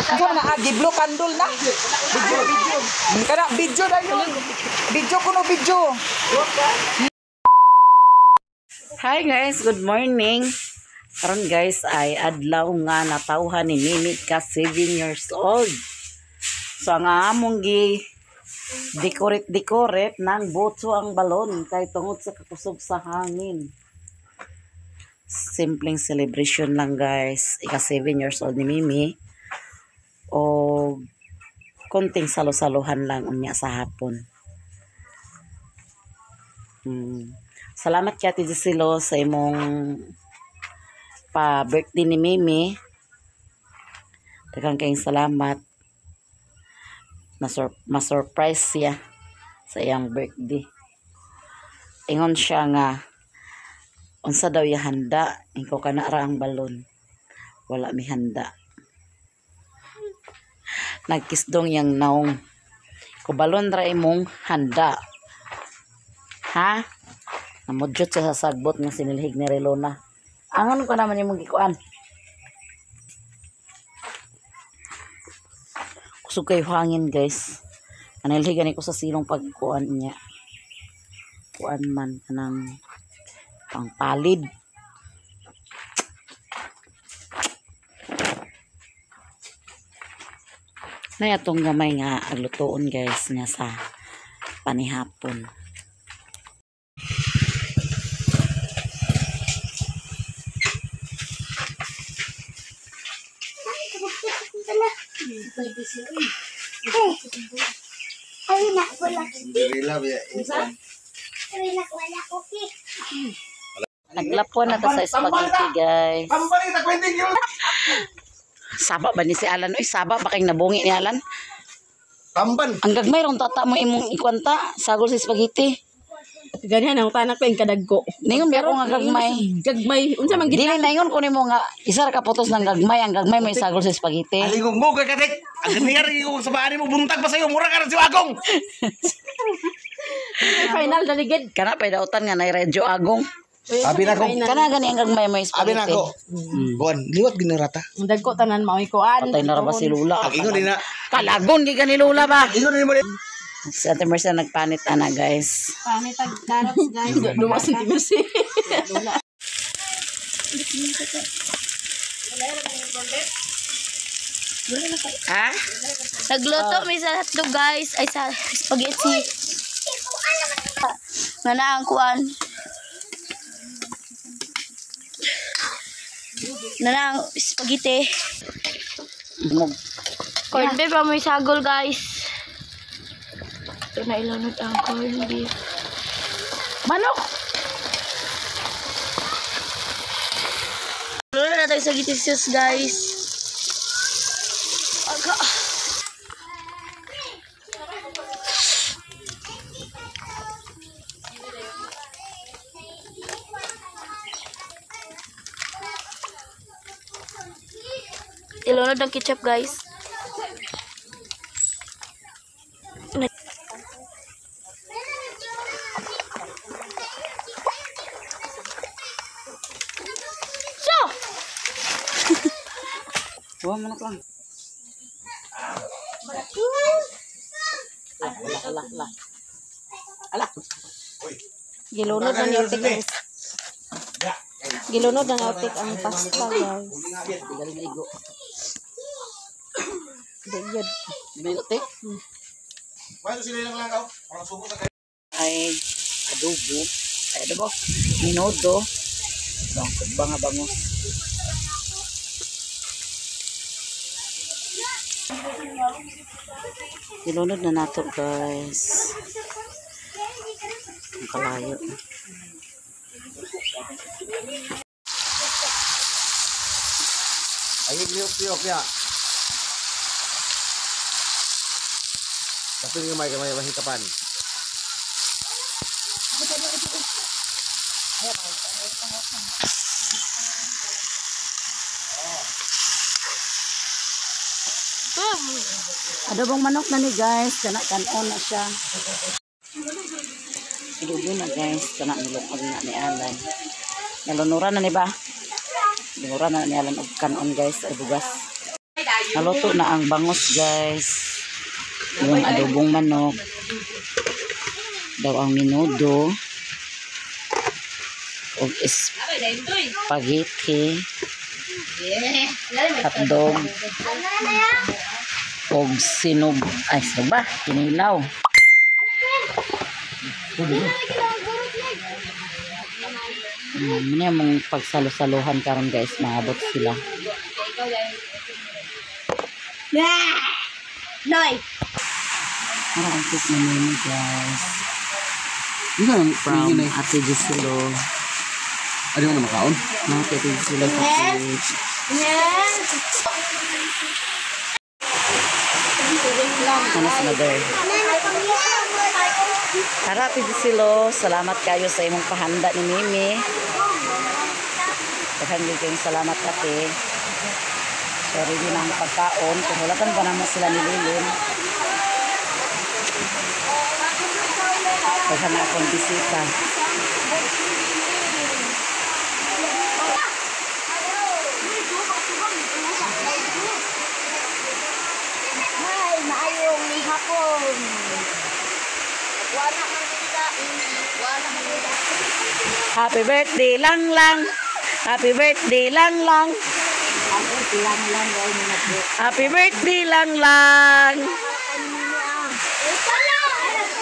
Unsa man na giblo kandol na. Video video. Kana video dayon. Video kuno video. Hi guys, good morning. Karon guys ay adlaw nga natawhan ni Mimi ka 7 years old. So ang among gi decorate ng botso ang balon kay tungod sa kakusog sa hangin. Simpleng celebration lang guys. Ika 7 years old ni Mimi. O konting salo-saluhan lang unya sa hapon. Salamat kay Ate Giselo sa imong pa birthday ni Mimi. Daghang kayong salamat. Ma-surprise siya sa iyang birthday. Ingon siya nga unsa daw iya handa, inko kana ra ang balon. Wala mi handa. Nagkisdong yang naong. Ko balon ra imong handa. Ha? Namudyot siya sa sagbot nga sinilhig ni Relona. Angon ko naman imong gikuan. Kusog kayo hangin guys. Anilhigan ko sa silong pagkuan niya. Kuan man kanang pangpalid. Nay atong gamay nga aglutoon guys nga sa panihapon. Naglapuan na ta sa spaghetti guys. Saba ba ni si Alan? Uy, saba ba kayong nabungi ni Alan? Tamban. Ang gagmay rong tata mo imong ikwanta sagol sa spaghetti. Ganyan ang tanak ko yung kadagko. Ningon meron nga gagmay. Gagmay. Unsa man gid Dili naingon ko nimo nga isa ra ka putos ng gagmay, ang gagmay may sagol sa spaghetti. Alingog mo kay katik. Ang ganiyar ko sa baani mo buntag pa sayo mura ka ra si Agong. Final daligid. Kana pay dautan nga nay radyo Agong. Abi na ko. Kana gani ang gagmay may Abi na spaghetti. ko. Kuan, liwat ginarata. Ang dagko tanan maoy kuan. Patay na ra ba si Lula? Ang ingon din na. Kalagon gi ka ni Lula ba? Ingon din mo din. Si Ate Mercy nagpanit ana guys. Panit ag carrots guys. Duwa sa Mercy. Ha? Nagluto mi sa hotdog guys, ay sa spaghetti. Nga na ang kuan. Na na ang spaghetti. Corn beef ang may sagol guys. Ito na ilunod ang corn beef. Manok! Luto na tayo sa spaghetti sauce guys. Aga. Ilunod ang ketchup guys. So! Buha manok lang. Ala, ala, ala. Ala. Gilunod na ni Otik ang Gilunod na ni Otik ang pasta guys. Galing ligo. Di gyud. Ligo te. Paano sila lang langaw? Parang subo sa kayo. Ay adobo. Ay adobo. Minodo. Bang banga bangos. Ilunod na nato guys. Ang kalayo. Ay liyok-liyok ya. Tapos yung may kamay mahikapan. Adobong manok na ni guys, kana kanon na siya. Adobo na guys, kana nilukag na ni Alan. Nalunuran na ni ba? Lunuran na ni Alan og kanon guys, ay bugas. Naluto na ang bangus, guys. Yung adobong manok. Daw ang minudo. Og spaghetti. Hotdog. Og sinog. Ay, sinog ba? Kinilaw. Yun yung mga pagsalo-saluhan karon, guys, maabot sila. Noy. Para ang cute na mini, guys. Ano From Ate Giselo. Ano na makaon? No, Ate Giselo sa cake. Yes. Ano sa mother? Tara, Ate Giselo. Salamat kayo sa imong pahanda ni Mimi. Daghan gyud kayong salamat, ate. So, ready na ang pagkaon. Kung wala pa naman sila nililin. Daghan na akong bisita. Hi, maayong hapon. Wala man kita. Wala man kita. Happy birthday, lang lang. Happy birthday, lang lang. Happy birthday, lang lang.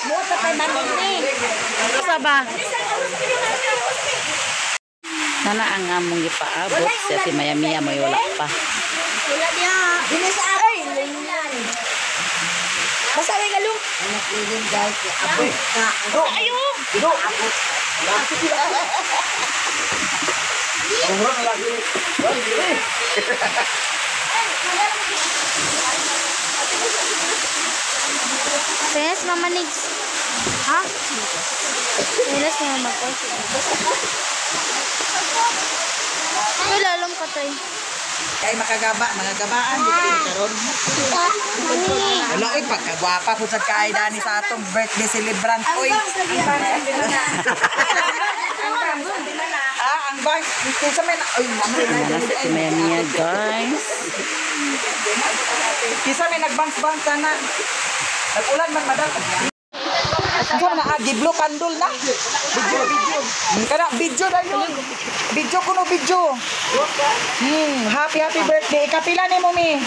Mo ta kay manok ni. Sa ba? Nana ang among gipaabot si Ate Maya Mia may wala pa. Wala niya. Dili sa ay linglan. Basta may galong. Anak lilin guys, abot ka. Ayo. Penas Mama Nigs. Ha? Penas ni Mama ko. Ay, lalong patay. Kay makagaba, mga gabaan di kayo karon. Wala oy pagkagwapa pud sa kay dani sa atong birthday celebrant oy. Ah, ang bang kinsa may oy ano Nana si Ate Maya Mia, guys. Kinsa may nagbangs-bangs sana. Nag-ulan man madam. Kinsa man na giblo kandol na. Video video. Kana video dayon. Video kuno video. Happy happy birthday. Ikapila nimo mi.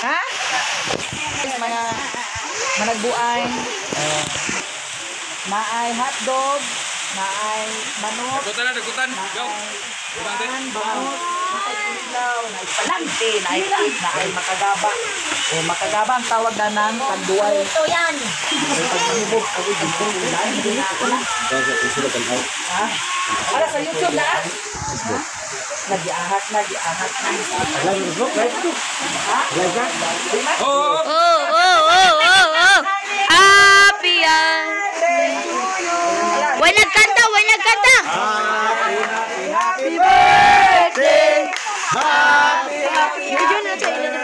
Ha? Mga managbuay. Naay hotdog, naay manok. Dagutan na, dagutan. Go. Naay bangus, naay kinilaw, naay palante, naay cake, naay makagaba. O makagaba ang tawag na ng tanduay. Ito yan. Ha? Para sa YouTube na? Ha? Nagiahat na, giahat na. Oh, Oh, oh, oh, oh, oh. Happy yan. Way nagkanta, way nagkanta. Happy birthday! Happy, happy, Video na sa ilo.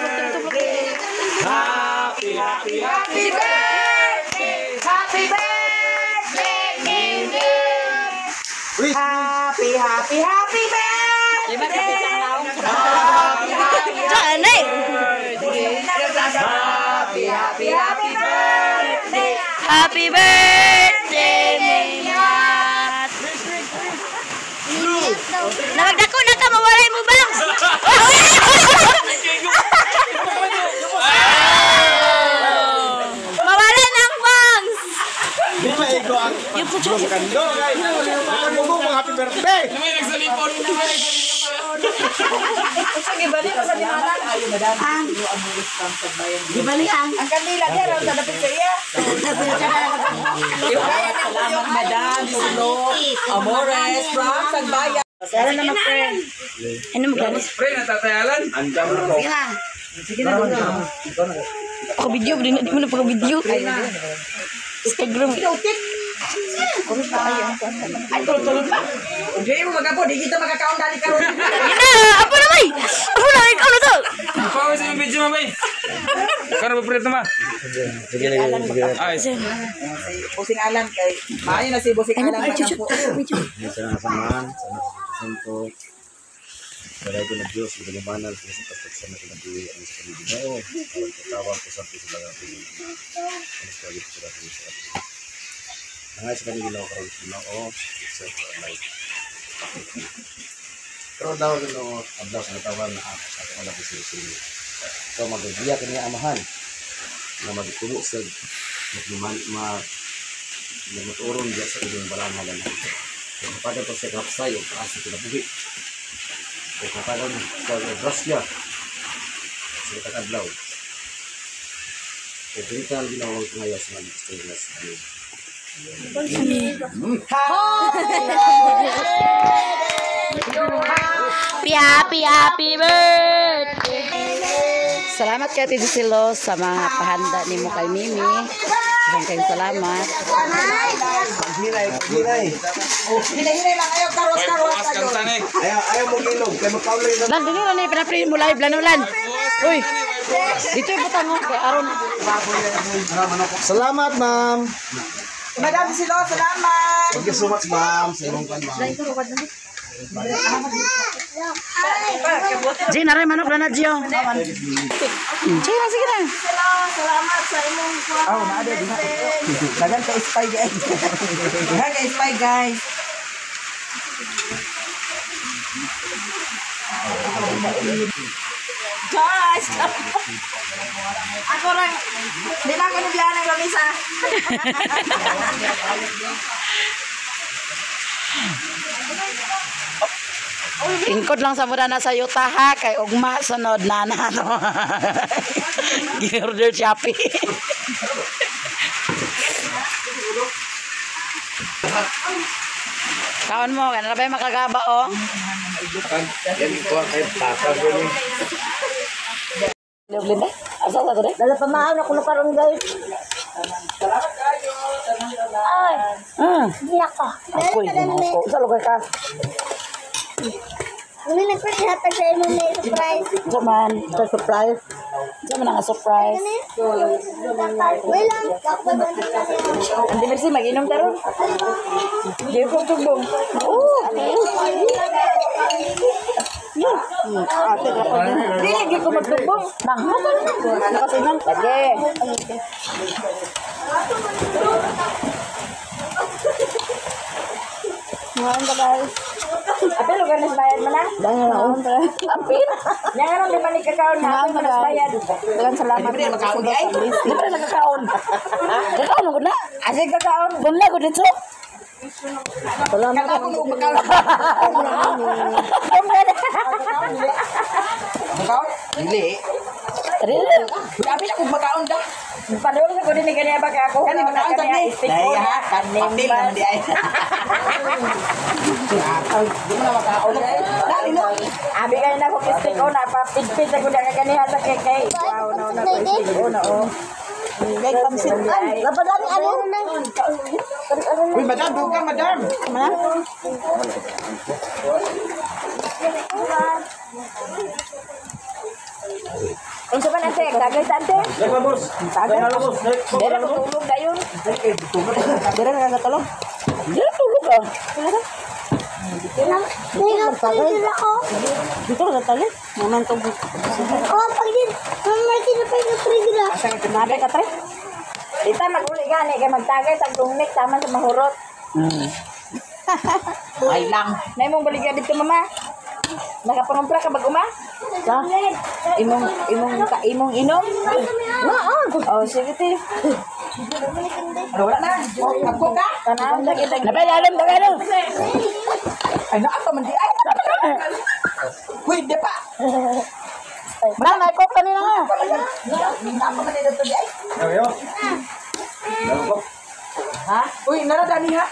happy, happy, happy birthday! Happy birthday, Mimi! Happy, happy, happy birthday! Happy, happy, Diyan eh. happy, happy, happy birthday! Happy birthday, Mimi. Nagdako na ka, mawalay mo bangs. Mawala na ang bangs. Di maigo ang kando guys. Happy birthday. May nagsalipon. Sige, balik ko sa limanan. Ayun, madam. Gibali ang. Ang kandila niya, raw sa dapit sa iya. Salamat, Madam Slo Amores from Sagbayan. Sara na ma-friend. Ano mo ganis? Pre, natatayalan. Sige na. Paka-video, di mo na paka-video. Instagram. Ay, tulog-tulog pa. Hindi mo magapo, di kita makakaon dali karon. Ina, apo na bay. Apo na ikaw na to. Pawis sa yung video, mamay. Kano ba pre ma? Sige, sige, sige. Ay, Busing Alan kay maayo na si Busing Alan magapo. Sana samahan, sana santo. Dalay ko ng Diyos, ginagumanan sa sa pagpagsan na kinabuhi ang sa Ginoo. Ang katawag ko sa sa mga Ang sa sa sa Ang sa kanila Ginoo karon Ginoo, sa life. Pero daw Ginoo, adlaw sa katawan na ako sa akong anak si Jesus. So magagiya kini amahan nga magtubo sa ma maturon diya sa inyong balaan nga ganahan. Kapag ito sa kapsay o taas sa kinabuhi. O kapag sa grasya sa katadlaw. O dito ang ginawang ngayon sa mga istorya sa amin. Happy, happy, happy birthday! Salamat kay Ate Giselo sa mga pahanda nimo kay Mimi. Daghang kayong salamat. Hinay, hinay. Hinay-hinay lang ayaw karos-karos kayo. Ayaw, ayaw mo gilog, kay magkaulay na. Lan, dili na ni pina-play mo live lan lan. Uy. Dito yung butang oh, kay aron. Salamat, ma'am. Madam Silo, salamat. Thank you so much, ma'am. Sa imong kan, ma'am. Jay, naray manok na na Gio. Jay, na sige na. Salamat sa imong Oh, naa di na. Dagan ka spy guys. Dagan ka spy guys. Guys. Ako rang di na ako nibiyahan ng lamisa. Ingkod lang sa muna na sa yuta ha kay ugma sunod na na no. Gi-order Shopee. Kaon mo, kana ba makagaba oh. Yan ito ang kay tata ko ni. Linda, asa sa to? Dala pa maon ako karon guys. Salamat kayo. Ay, Ah, nako. ako ko. Sa lugar ka. Ano nagpasihatag sa imong may surprise? Sa man, sa surprise. Sa man ang surprise. Wait lang, ako ba Hindi merci mag-inom karon. Di ko tugbong. Oh, Di lagi ko magtugbong. Nang mo ba na? Nakasinom. Lagi. Ngayon ba guys? Apil lugar na bayad mo na? Apil. Yang anong di man kakaon na apil mo na bayad. Daghang salamat. Libre makaon di ay. Di ba nakakaon? Kakaon mo na. Asa kakaon? Wala ko dito. Kana ko no makaon. Makaon? Dili. Dili. Abi na kung makaon da. Padulong sa ko din kaniya ba kay ako. Kani makaon ta ni. Dai ha, Apil naman di ay. Di mo na makaon. Dali no. Abi kayo na ko stick on na papidpid ako na kaniya sa kay. Wow, no na ko stick on oh. Kay pamsit. Ay, labadan ano? Uy, madam, dugang madam. Unsa man ante? Tagay sa ante? Tagay. Dere ko tulog dayon. Dere na katulog. Dili tulog ah. Ako. Dito ka tali. Naman to. Oh, pag din, mama, kinapay na pre Nabe ka tre. Tita maguli gani kay magtagay sa lungnik taman sa mahurot. Ay lang. Nay mong baligya dito mama. Nakapangumpra ka bag uma? Imong imong ta imong inom? Oh, sige ti. Ano, wala na. Oh, ako ka. Tanaw na kita. Nabayalan tagalo. Ay, naa pa man di ay. Uy, di pa. Nang ay ko kanina nga. Naa pa man di dito di ay. Ayo. Ha? Uy, nara dani ha.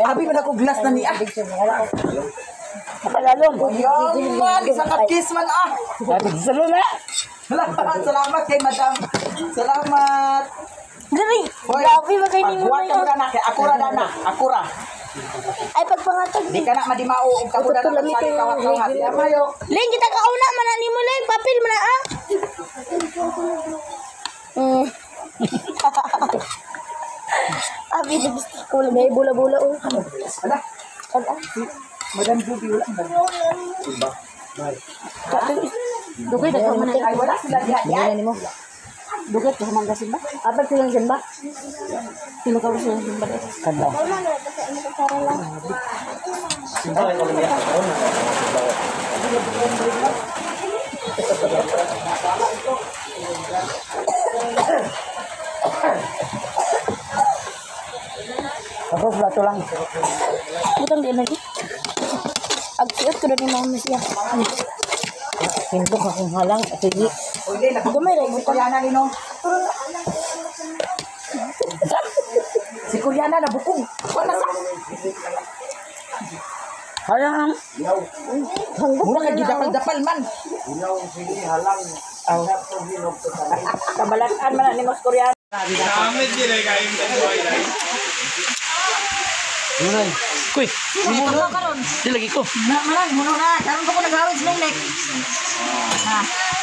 Abi man ako glass na niya. Nabayalan. Yung man, isang ka kiss man ah. Salo na. Salamat, salamat kay madam. Salamat. Diri, Hoy, grabe ba kayo nimo Pagbuhat ka mo na kay akura dana, akura. Ay, pagpangatag. Di ka na madimao og kabuda na sa kawat-kawat. Yamayo. Ling, kita kauna man na nimo Ling, papel man na ah. Mm. Abi, lipstick ko lang. May bula-bula oh. Ala. Ano? Madam Juby, wala ba? Dugay na ko man. Ay, wala sila diha diha. Nimo. Dugay ko man kasimba. Abag silang simba. Sino ka silang simba? Kadlaw. Tapos bato lang. Butang di lagi. Agsuot ko na ni mama siya. Pinto ka kung halang. Sige. Oy, Gamay ra si Kuryana nino. Si Kuryana nabukong. Wala sa. Halang. Mura ka gidapal-dapal man. Kabalatan man na ni Mas Koreano. Namit din eh, kayo sa buhay. Kuy. Di lagi ko. Na man, muno na. Karon ko ko naghawid sa nek.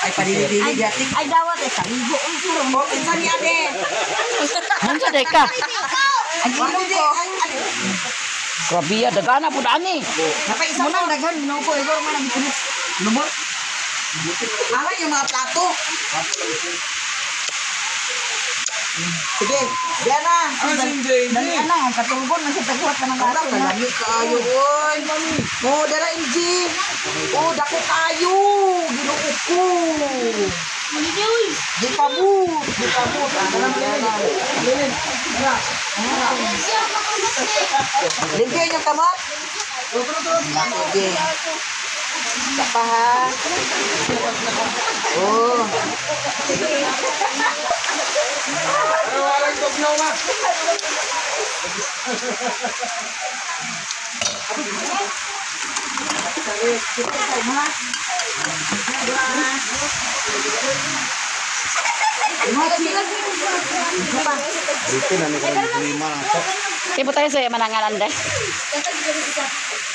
Ay, padili-dili diatik. Ay dawat ay kaligo ang suro. Oh, kinsa niya de? Unsa day ka? Ang ilong ko. Grabe ya, dagana pud ani. Napaisa man daghan no ko igor man ang gisunod. Lumot. Ara yung mga plato. Sige, Diana. Dali na, ang katulgon man sa tagwat na ng Wala kaso. ka lami kaayo oy. Oh, dara MG. Oh, dako kaayo. Ginoo ko. Gipabut, gipabut. Ah, Limpyo yung kamot. Sige. Isa pa ha. Oh. Pero walang tugnaw ma. Dito na ni ko lima na to. Di po tayo sa manangalan day.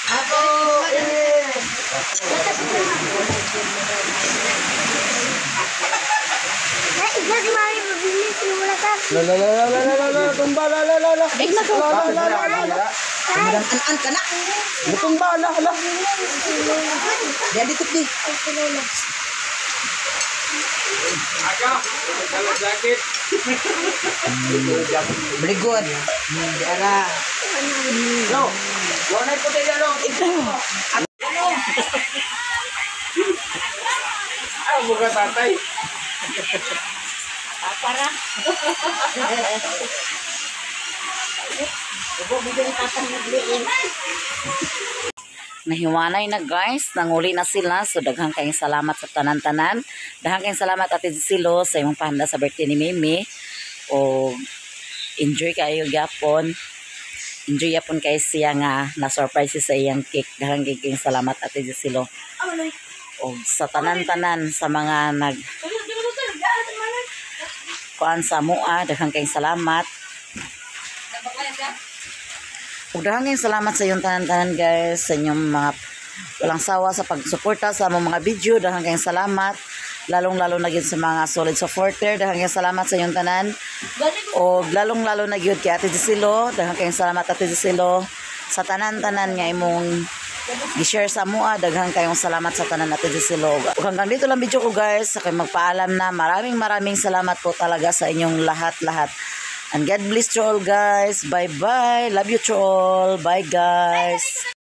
Ako. Eh. La la la la la la la tumba la la la la. La la la la la. Madam an-an ka na. Tumba la la. Diyan dito di. Aga, kala jacket. Very good. Diara. No. Wala ko tayo no. Ah, buka tatay. Para. Nahiwanay na guys, nanguli na sila. So daghang kayong salamat sa tanan-tanan. Daghang kayong salamat, Ate Silo, sa imong pahanda sa birthday ni Mimi. O enjoy kayo gyapon. Enjoy yapon kay siya nga na-surprise siya sa iyang cake. Daghang kayong salamat, Ate Silo. O sa tanan-tanan sa mga nag kuan sa mua, daghang kayong salamat. Ug daghang kayong salamat sa iyong tanan-tanan guys, sa inyong mga walang sawa sa pagsuporta sa among mga video. Daghang kayong salamat. Lalong-lalo na gyud sa mga solid supporter. Daghang kayong salamat sa inyong tanan. O lalong-lalo na gyud kay Ate Gisilo. Daghang kayong salamat, Ate Gisilo, sa tanan-tanan nga imong gi-share sa amoa. Daghang kayong salamat sa tanan, Ate Gisilo. Ug hanggang dito lang video ko guys. Sa magpaalam na. Maraming maraming salamat po talaga sa inyong lahat-lahat. And God bless you all guys. Bye-bye. Love you to all. Bye guys.